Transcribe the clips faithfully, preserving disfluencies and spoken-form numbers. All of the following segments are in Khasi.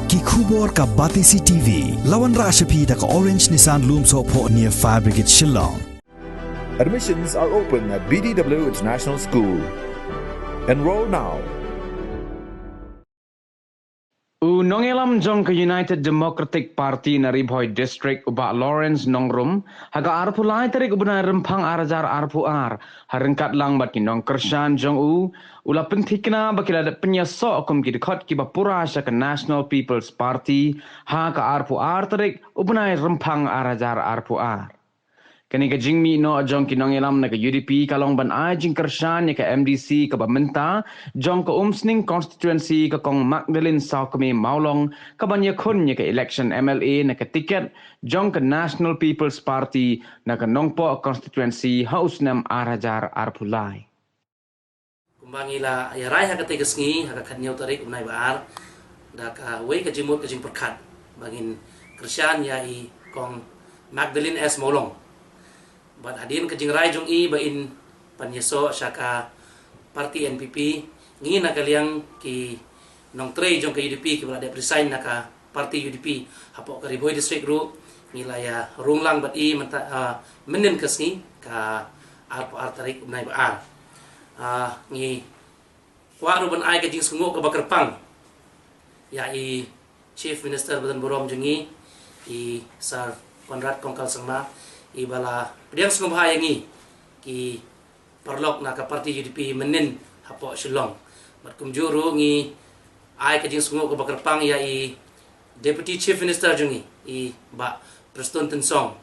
Ki khubor ka Batesi T V. La wanrah sha phi da ka Orange Nissan Lumsohphoh near Fire Brigade Shillong. Admissions are open at B D W International School. Enroll now. U nongïalam jong ka United Democratic Party na Ri Bhoi District, u Bah Lawrence Nongrum, ha ka arphew lai tarik u bnai Rymphang ar hajar arphew ar, ha ryngkat lang bad ki nongkyrshan jong u, u la pynthikna ba ki la dep pynïasoh kum ki dkhot kiba pura sha ka National People's Party ha ka arphew ar tarik u bnai Rymphang ar hajar arphew ar. Kane ka jingmih noh jong ki nongïalam na ka U D P ka long ban ai jingkyrshan ïa ka M D C kaba mynta jong ka Umsning Constituency, ka Kong Magdalene Sawkmie Mawlong, ka ban ïakhun ïa ka election M L A na ka tiket jong ka National People's Party na ka Nongpoh Constituency ha u snem ar hajar arphew lai. Kumba ngi la ïarai ha katei ka sngi, ha ka khathynñiew tarik u bnai ba ar, da kawei ka jingmut ka jingpyrkhat ba ngin kyrshan ïa i Kong Magdalene S Mawlong. Bad hadien ka jingrai jong i ba in pynïasoh sha ka party N P P, ngi na ka liang ki nongtrei jong ka U D P kiba la dep resign na ka party U D P hapoh ka Ri Bhoi District ruh ngi la ïarung lang bad i mynta, ah, mynnin ka sngi, ka arphew ar tarik u bnai ba ar. Ah, ngi kwah ruh ban ai ka jingsngewnguh kaba kyrpang ïa i Chief Minister ba don burom jong ngi, i Sir Conrad Kongkal Sangma, iba la pdiang sngewbha ïa ngi ki paralok na ka party U D P mynnin hapoh Shillong. Bad kumjuh ruh ngi ai ka jingsngewnguh kaba kyrpang ïa i Deputy Chief Minister jong ngi, i Bah Prestone Tynsong,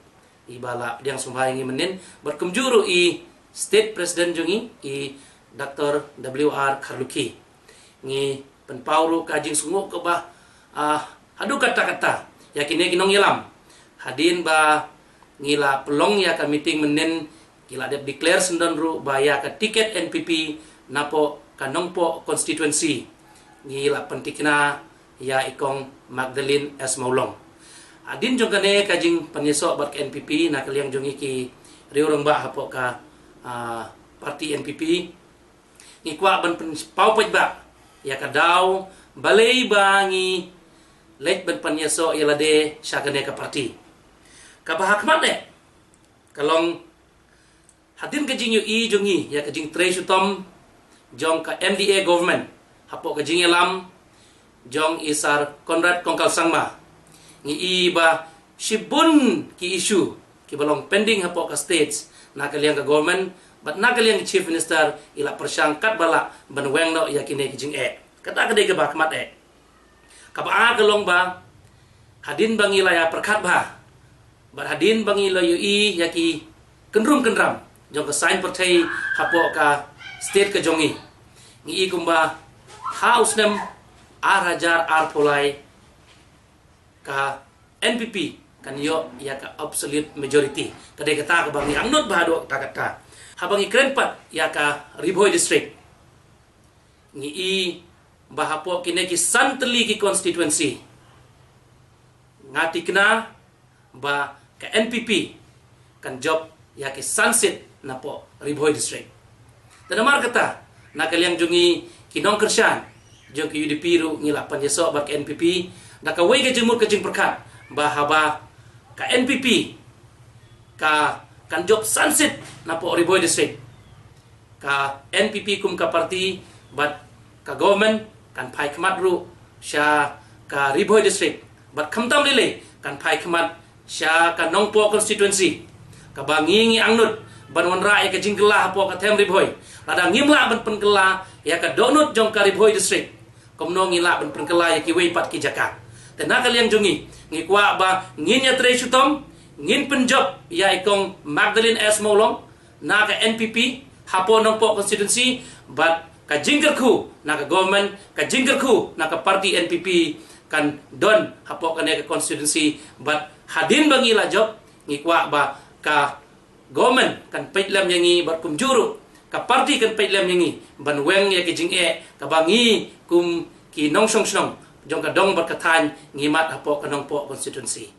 iba la pdiang sngewbha ïa ngi mynnin. Bad kumjuh ruh i State President jong ngi, i Doctor W R Kharlukhi. Ngi pynpaw ruh ka jingsngewnguh kaba, ah, haduh katta katta ïa kine ki nongïalam. Hadien ba ngi la pynlong ïa ka meeting mynnin, ki la dep declare syndon ruh ba ïa ka tiket N P P napoh ka Nongpoh Constituency, ngi la pynthikna ïa i Kong Magdalene S Mawlong. Hadien jong kane ka jingpynïasoh bad ka N P P, na ka liang jong ngi ki riew rangbah hapoh ka, ah, party N P P, ngi kwah ban pynpaw paidbah ïa ka daw balei ba ngi leit ban pynïasoh ïa lade sha kane ka party. Kaba ha khmat eh ka long hadien ka jingïohi jong ngi ïa ka jingtrei shitom jong ka M D A government hapoh ka jingïalam jong i Sir Conrad Kongkal Sangma, ngi i ba shibun ki issue kiba long pending hapoh ka states, na ka liang ka government bad na ka liang ka Chief Minister, i la pyrshang katba lah ban weng noh ïa kine ki jingeh. Kata ka dei kaba ha khmat eh. Kaba ar ka long ba hadien ba ngi la ïapyrkhat bha bad hadien ba ngi la ïohi ïa ki kynrum kynram jong ka saiñ pyrthei hapoh ka state ka jong ngi, ngi i kumba ha u snem ar hajar arphew lai ka N P P kan ïoh ïa ka absolute majority. Ka dei kata kaba ngi angnud bha haduh katta katta. Haba ngi kren pat ïa ka Ri Bhoi District, ngi i ba hapoh kine ki san tylli ki constituency, nga thikna ba ka N P P kan jop ïa ki san seat napoh Ri Bhoi District. Te namar kata, na ka liang jong ngi ki nongkyrshan jong ka U D P ruh ngi la pynïasoh bad ka N P P da kawei ka jingmut ka jingpyrkhat ba haba ka N P P ka kan jop san seat napoh Ri Bhoi District, ka N P P kum ka party bad ka government kan phai khmat ruh sha ka Ri Bhoi District bad khamtam lei lei kan phai khmat sha ka Nongpoh constituency, kaba ngi ngi angnud ban wanrah ïa ka jingkylla hapoh ka them Ri Bhoi. Lada ngim lah ban pynkylla ïa ka dohnud jong ka Ri Bhoi District, kumno ngi lah ban pynkylla ïa kiwei pat ki jaka? Te na ka liang jong ngi, ngi kwah ba ngin ïatrei shitom, ngin pynjop ïa i Kong Magdalene S Mawlong na ka N P P hapoh Nongpoh constituency, bad ka jingkyrkhu na ka government, ka jingkyrkhu na ka party N P P kan don hapoh kane ka constituency. Bad hadien ba ngi la jop, ngi kwah ba ka government kan peit lem ïa ngi bad kumjuh ruh ka party kan peit lem ïa ngi ban weng ïa ki jingeh kaba ngi kum ki nongshong shnong jong ka dong bad ka thaiñ ngi mad hapoh ka Nongpoh constituency.